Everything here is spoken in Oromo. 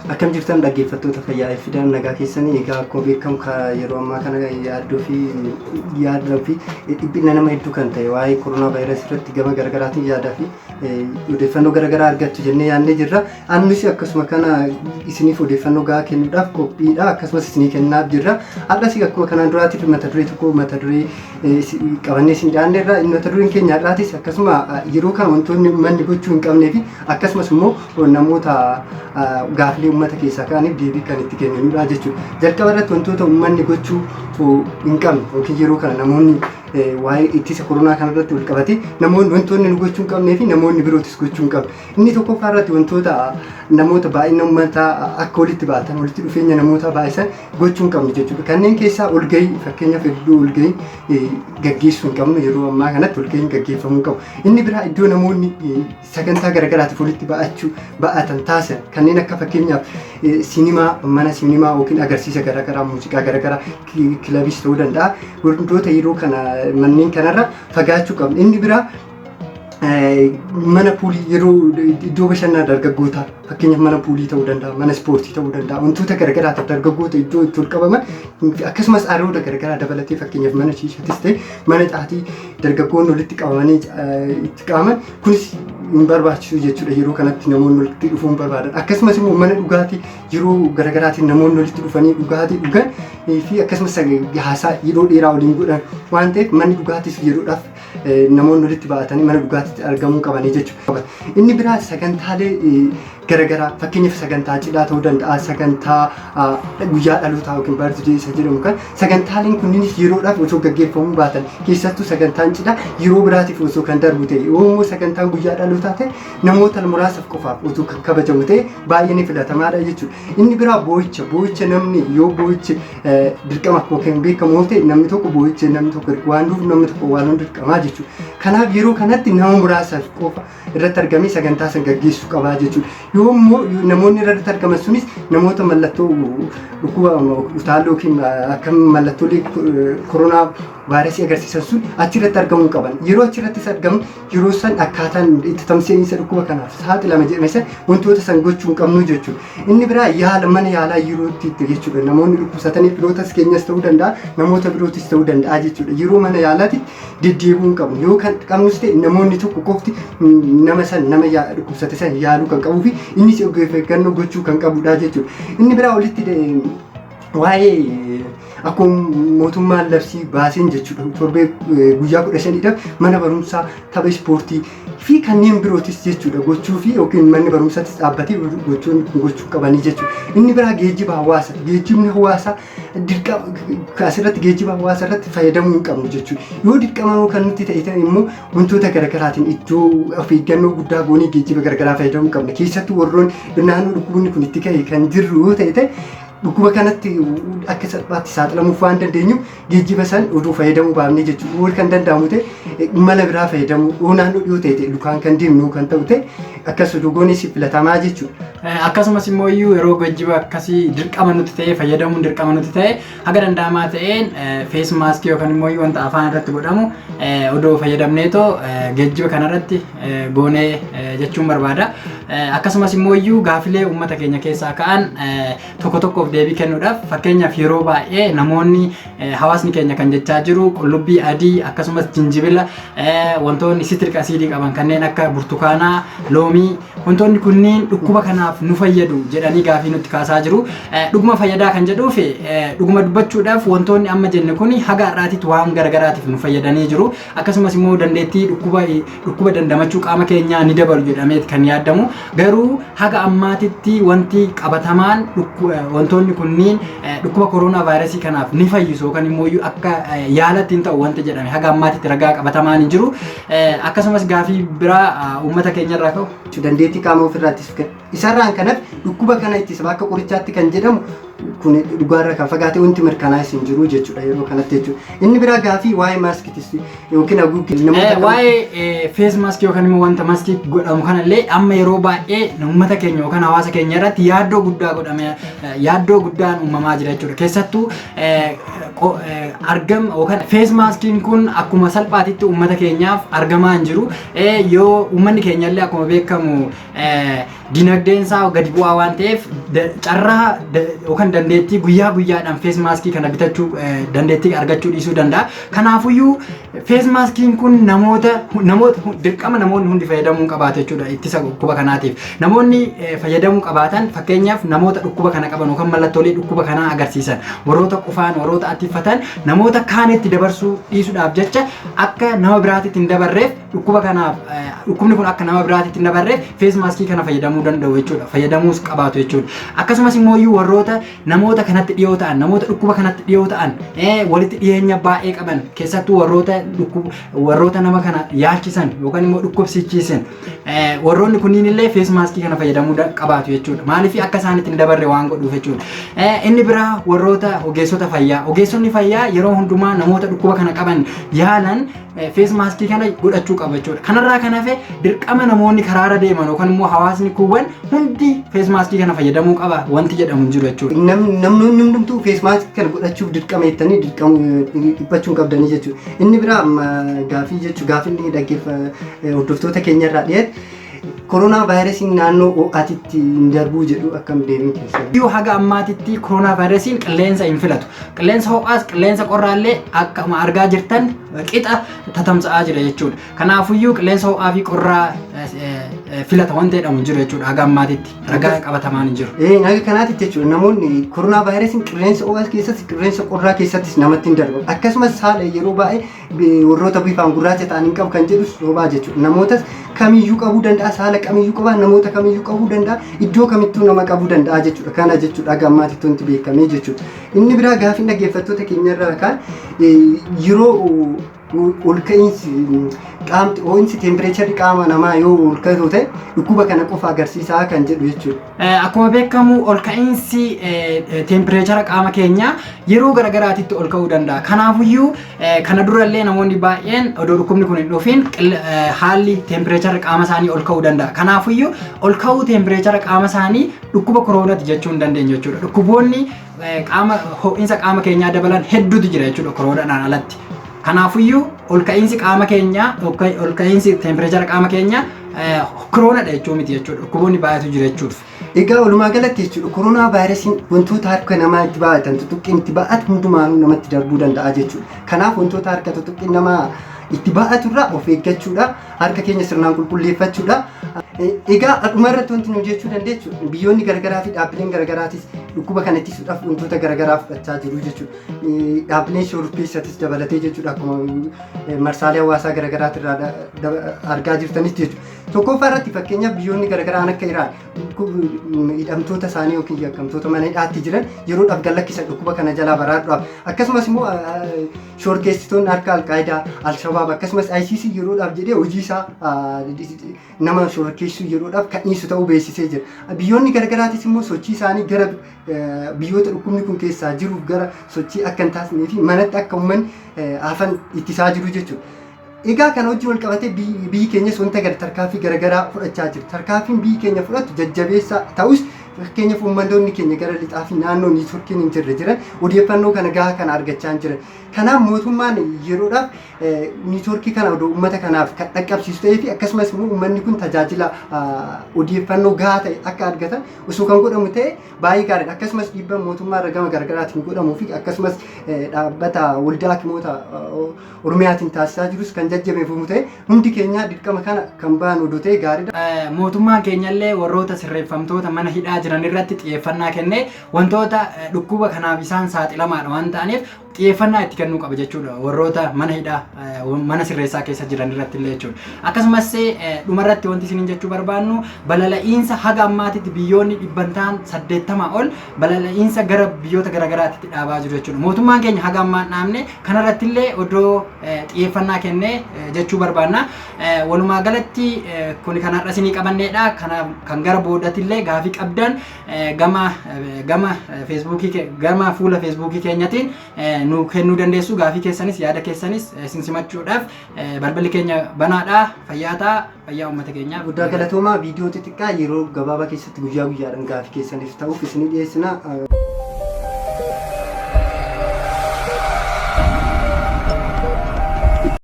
Akkam jirtan dhaggeeffattoota fayyaa fidaan nagaa keessanii? Egaa akkuma beekamu yeroo ammaa kana yaaddoo fi yaaduu fi dhiphina nama hedduu kan ta'e waa'ee koronaa vaayirasii irratti gama garaagaraatiin yaadaa fi odeeffannoo garaagaraa argattu jennee yaadnee jirra. Annis akkasuma kana isiniif odeeffannoo gahaa kennuudhaaf qophiidha, akkasumas isinii kennaaf jirra. Har'as akkuma kanaan duraatiif mata duree tokko mata duree qabannee isin dhiyaanneerra. Mata dureen keenya har'aatis akkasuma yeroo kana wantoonni uummanni gochuu hin qabnee fi akkasumas immoo namoota gaafilee uummata keessaa ka'aniif deebii kan itti kenninudha jechuudha. Jalqaba irratti wantoota uummanni gochuu hin qabne yookiin yeroo kana namoonni waa'ee ittisa koronaa kanarratti wal qabate namoonni wantoonni nu gochuu hin qabnee fi namoonni birootis gochuu hin qabne. Inni tokkoffaa irratti wantoota namoota baay'ina uummataa akka walitti baatan, walitti dhufeenya namoota baay'isan gochuu hin qabnu jechuudha. Kanneen keessaa walgahii, fakkeenyaaf iddoo walgahii gaggeessuu hin qabnu. Yeroo ammaa kanatti walgahiin gaggeeffamuu qabu. Inni biraa iddoo namoonni sagantaa garaagaraatiif walitti ba'achuu ba'atan taasisan, kanneen akka fakkeenyaaf sinimaa, mana sinimaa yookiin agarsiisa garaagaraa, muuziqaa garaagaraa, kilabiis ta'uu danda'a. Wantoota yeroo kana manneen kanarra fagaachuu qabna. Inni biraa mana puulii, yeroo iddoo bashannanaa dargaggootaa, fakkeenyaaf mana puulii ta'uu danda'a, mana ispoortii ta'uu danda'a, wantoota garaagaraatiif dargaggoota iddoo itti ol qabaman, akkasumas arooda garaagaraa dabalatee, fakkeenyaaf mana shiishatis ta'e mana caatii dargaggoonni walitti qabamanii itti qabaman, kunis hin barbaachisu jechuudha. Yeroo kanatti namoonni walitti dhufuu hin barbaadan. Akkasumas immoo mana dhugaatii yeroo garaagaraatiin namoonni walitti dhufanii dhugaatii dhugan fi akkasumas haasaa yeroo dheeraa waliin godhan waan ta'eef, manni dhugaatiis yeroodhaaf namoonni walitti ba'atanii mana dhugaatiitti argamuu qabanii jechuudha. Inni biraa sagantaalee garaagaraa, fakkeenyaaf sagantaa cidhaa ta'uu danda'a, sagantaa guyyaa dhalootaa yookiin birthday isa jedhamu kan, sagantaaleen kunniinis yeroodhaaf osoo gaggeeffamuu baatan, keessattuu sagantaan cidhaa yeroo biraatiif osoo kan darbu ta'e, yoo immoo sagantaan guyyaa dhalootaa ta'e namoota muraasaaf qofaaf osoo kan kabajamu ta'e baay'ee ni filatamaadha jechuudha. Inni biraa boo'icha. Namni yoo boo'ichi dirqama akkuma kan beekamu yoo ta'e, namni tokko boo'icha namni tokko waan duuf namni tokko waan dirqamaa jechuudha. Kanaaf yeroo kanatti nama muraasaaf qofa irratti argamee sagantaa san gaggeessuu qabaa jechuudha. Yoo immoo namoonni irratti argaman sunis namoota mallattoo dhukkuba utaaloo yookiin akka mallattoolee koronaa vaayirasii agarsiisan sun achirratti argamuu qaban. Yeroo achirrattis argamu, yeroo san akkaataan itti tamsa'insa dhukkuba kanaaf saaxilama jedhame san wantoota san gochuu hin qabnu jechuudha. Inni biraa yaala mana yaalaa yeroo itti jechuudha. Namoonni dhukkubsatanii firootas keenyas ta'uu danda'a, namoota birootis ta'uu danda'a jechuudha. Yeroo mana yaalaatti deddeebi'uu hin qabnu. Yoo kan qabnus ta'e namoonni tokko qofti nama san, nama dhukkubsate san yaaluu kan qabuu fi innis of eeggannoo gochuu kan qabudha jechuudha. Inni biraa walitti waa'ee akkuma mootummaan labsii baaseen jechuudha, torbee guyyaa 15dhaaf mana barumsaa, tapha ispoortii fi kanneen birootis jechuudha gochuu fi yookiin manni barumsaattis dhaabbatee gochuun gochuu qabanii jechuudha. Inni biraa geejjiba hawaasaa. Geejjibni hawaasaa dirqama asirratti geejjiba hawaasaa irratti fayyadamuu hin qabnu jechuudha. Yoo dirqama kan nutti ta'e immoo wantoota garaagaraatiin iddoo of eeggannoo guddaa goonee geejjiba garaagaraa fayyadamuu qabna. Keessattuu warroon naannoo dhukkubni kun itti ka'e kan jirru yoo ta'e, dhukkuba kanatti akka salphaatti saaxilamuuf waan dandeenyu geejjiba san oduu fayyadamuu baafnee jechuudha. Wal kan danda'amu ta'e mala biraa fayyadamuu, yoo naannoo dhiyoo ta'e lukaan kan deemnu kan ta'u ta'e, akkas oduu goonis filatamaa jechuudha. Akkasumas immoo iyyuu yeroo geejjiba akkasii dirqama nuti ta'e fayyadamuun dirqama nuti ta'e, haga danda'amaa ta'een face maskii yookaan immoo wanta afaan irratti godhamu odoo fayyadamneetoo geejjiba kanarratti goonee jechuun barbaada. Akkasumas immoo iyyuu gaafilee uummata keenya keessaa ka'an tokko tokkoof deebii kennuudhaaf, fakkeenyaaf yeroo baay'ee namoonni, hawaasni keenya kan jechaa jiru qullubbii adii, akkasumas jinjibila, wantoonni citric acidii qaban kanneen akka burtukaanaa, loomii, wantoonni kunniin dhukkuba kanaaf nu fayyadu jedhanii gaafii nutti kaasaa jiru. Dhuguma fayyadaa kan jedhuuf, dhuguma dubbachuudhaaf wantoonni amma jenne kun haga har'aatitti waan garagaraatiif nu fayyadanii jiru. Akkasumas immoo dandeettii dhukkuba dandamachuu qaama keenyaa ni dabalu jedhameet kan yaadamu. Garuu haga ammaatitti wanti qabatamaan wantoonni kunniin dhukkuba koronaa vaayirasii kanaaf ni fayyisu yookaan immoo akka yaalatti hin ta'u wanti jedhame haga ammaatitti ragaa qabatamaan hin jiru. Akkasumas gaafii biraa uummata keenyarraa ka'u. Dandeettii qaama ofirraa ittisuuf isarraan kanaaf dhukkuba kana ittisa akka qorichaatti kan jedhamu kun dhugaarra kan fagaate wanti mirkanaa'es hin jiru jechuudha yeroo kanatti jechuudha. Inni biraa gaafii waa'ee maaskitis yookiin haguuggii namoota. Waa'ee face maskii yookaan immoo wanta maskii godhamu kanallee amma yeroo baay'ee uummata keenya yookaan hawaasa keenya irratti yaaddoo guddaa godhame, yaaddoo guddaan uumamaa jira jechuudha. Keessattuu argam yookaan face maskiin kun akkuma salphaatitti uummata keenyaaf argamaa hin jiru. Yoo uummanni keenya illee akkuma beekamu Dinagdeen isaa gadi bu'aa waan ta'eef carraa yookaan dandeettii guyyaa guyyaadhaan face maskii kana bitachuu dandeettii argachuu dhiisuu danda'a. Kanaafuyyuu face maskiin kun namoota dirqama namoonni hundi fayyadamuu qabaatu jechuudha ittisa dhukkuba kanaatiif. Namoonni fayyadamuu qabaatan, fakkeenyaaf, namoota dhukkuba kana qaban yookaan mallattoolee dhukkuba kanaa agarsiisan, warroota qufaan, warroota attiffatan, namoota kaanitti dabarsuu dhiisuudhaaf jecha, akka nama biraatitti hin dabarreef, dhukkuba kanaaf dhukkubni kun akka nama biraatitti hin dabarreef face maskii kana fayyadamuu danda'u jechuudha. Fayyadamuus qabaatu jechuudha. Akkasumas immoo warroota namoota kanatti dhiyoo ta'an, namoota dhukkuba kanatti dhiyoo ta'an, walitti dhiyeenya baay'ee qaban, keessattuu warroota nama kana yaalchisan yookaan immoo dhukkubsichiisan, warroonni kunniin illee face maskii kana fayyadamuu qabaatu jechuudha. Maaliif? Akka isaanitti hin dabarre waan godhuuf jechuudha. Inni biraa warroota ogeessota fayyaa. Ogeessonni fayyaa yeroo hundumaa namoota dhukkuba kana qaban yaalan face maskii kana godhachuu qaba jechuudha. Kanarraa kan hafe dirqama namoonni karaarra deeman yookaan immoo hawaasni kuuwwan hundi face maskii kana fayyadamuu qaba wanti jedhamu hin jiru jechuudha. Namni hundumtuu face maskii kana godhachuuf dirqama jettanii dirqama dhiphachuu hin qabdanii jechuudha. Inni biraa gaafii jechuudha, gaafii inni dhaggeeffa hordoftoota keenyarraa dhiyeet, koronaa vaayirasiin naannoo ho'aatitti hin darbuu jedhu, akkam deebiin keessan? Iyyuu haga ammaatitti koronaa vaayirasiin qilleensa hin filatu. Qilleensa ho'aas qilleensa qorraallee akkuma argaa jirtan qixa tatamsa'aa jira jechuudha. Kanaafuyyuu qilleensa ho'aa fi qorraa filata wanta jedhamu hin jiru jechuudha, haga ammaatitti ragaa qabatamaan hin jiru. Haga kanaatitti jechuudha, namoonni koronaa vaayirasiin qilleensa ho'aa keessatti, qilleensa qorraa keessattis namatti hin darbu. Akkasumas saala yeroo baay'ee warroota bifaan gurraacha ta'an hin qabu kan jedhus sobaa jechuudha. Namootas kamiyyuu qabuu danda'a, saala kamiyyuu qaba, namoota kamiyyuu qabuu danda'a, iddoo kamittuu nama qabuu danda'a jechuudha. Kana jechuudha haga ammaatitti wanti beekamee jechuudha. Inni biraa gaafiin dhaggeeffattoota keenyarraa kaan, yeroo ol ka'iinsi qaamti ho'iinsi temperatureri qaama namaa yoo ol ka'u ta'e dhukkuba kana qofa agarsiisaa kan jedhu jechuudha. Akkuma beekamu ol ka'iinsi temperature qaama keenyaa yeroo garagaraatitti ol ka'uu danda'a. Kanaafuyyuu kana durallee namoonni baay'een odoo dhukkubni kun hin dhufin haalli temperature qaama isaanii ol ka'uu danda'a. Kanaafuyyuu ol ka'uu temperature qaama isaanii dhukkuba koroonaati jechuu hin dandeenyu jechuudha. Dhukkuboonni qaama ho'iinsa qaama keenyaa dabalan hedduutu jira jechuudha koroonaadhaan alatti. Kanaafuyyuu ol ka'iinsi qaama keenyaa, ol ka'iinsi temperature qaama keenyaa koroonaadha jechuu miti jechuudha. Dhukkuboonni baay'eetu jira jechuudha. Egaa walumaa galatti jechuudha, koronaa vaayirasiin wantoota harka namaa itti baay'atan, tuttuqqiin itti baay'atu hundumaanuu namatti darbuu danda'a jechuudha. Kanaaf wantoota harka tuttuqqiin namaa itti baay'atu irraa of eeggachuudha. Harka keenya sirnaan qulqulleeffachuudha. Egaa dhuma irratti wanti nu jechuu dandeechu, biyyoonni garaagaraa fi dhaabbileen garaagaraatis dhukkuba kana ittisuudhaaf wantoota garaagaraa fudhachaa jiru jechuudha. Dhaabbileen shororkeessatis dabalatee jechuudha, akkuma marsaalee hawaasaa garaagaraati irraa argaa jirtanis jechuudha. Tokkoffaa irratti, fakkeenyaaf, biyyoonni garaagaraa akka Iraan hidhamtoota isaanii yookiin yakkamtoota mana hidhaatti jiran yeroodhaaf gad lakkisan dhukkuba kana jalaa baraaruudhaaf. Akkasumas immoo shororkeessitoonni akka Alqaayidaa, Alshabaab akkasumas ICC yeroodhaaf jedhee hojii isaa nama shororkeessuu yeroodhaaf kan dhiisu ta'uu beeksisee jira. Biyyoonni garaagaraatis immoo sochii isaanii gara biyyoota dhukkubni kun keessaa jiruuf gara sochii akka hin taasisnee fi manatti akka uummanni hafan ittisaa jiru jechuudha. Egaa kana wajjin wal qabatee biyyi keenyas wanta gara tarkaanfii garaagaraa fudhachaa jirti. Tarkaanfiin biyyi keenya fudhattu jajjabeessa ta'us, fakkeenyaaf, uummattoonni keenya gara lixaa fi naannoo networkiin hin jirre jiran odeeffannoo kana gahaa kana argachaa hin jiran. Kanaaf mootummaan yeroodhaaf networkii kana odoo uummata kanaaf kan dhaqqabsiisu ta'ee fi akkasumas immoo uummanni kun tajaajila odeeffannoo gahaa ta'e akka argatan osoo kan godhamu ta'e baay'ee gaariidha. Akkasumas dhiibbaan mootummaa irra gama garaagaraatiin godhamuu fi akkasumas dhaabbata waldaa hakimoota Oromiyaatiin taasisaa jirus kan jajjabeeffamu ta'e, hundi keenya dirqama kana kan ba'an odoo ta'e gaariidha. Mootummaan keenyallee warroota sirreeffamtoota mana hidhaa jiran irratti xiyyeeffannaa kennee wantoota dhukkuba kanaaf isaan saaxilamaadha waan ta'aniif xiyyeeffannaa itti kennuu qaba jechuudha, warroota mana hidhaa, mana sirreessaa keessa jiran irratti illee jechuudha. Akkasumas dhumarratti wanti isiniin jechuu barbaannu, balala'iinsa haga ammaatitti biyyoonni dhibbantaan 80 ol balala'iinsa gara biyyoota garaagaraatti dhaabaa jiru jechuudha. Mootummaan keenya haga ammaa hin dhaabne, kanarratti illee odoo xiyyeeffannaa kennee jechuu barbaanna. Walumaa galatti kuni kan har'a isinii qabanneedha. Kana kan gara boodatti illee gaafii qabdan gama feesbuukii, gama fuula feesbuukii keenyatiin nu kennuu dandeessu. Gaafii keessanis yaada keessanis isin simachuudhaaf balballi keenya banaadha. Fayyaa ta'a. Fayyaa uummata keenyaaf. Guddaa galatoomaa. Viidiyoo xixiqqaa yeroo gabaabaa keessatti guyyaa guyyaadhaan gaafii keessaniif ta'uuf isinii dhiyeessina.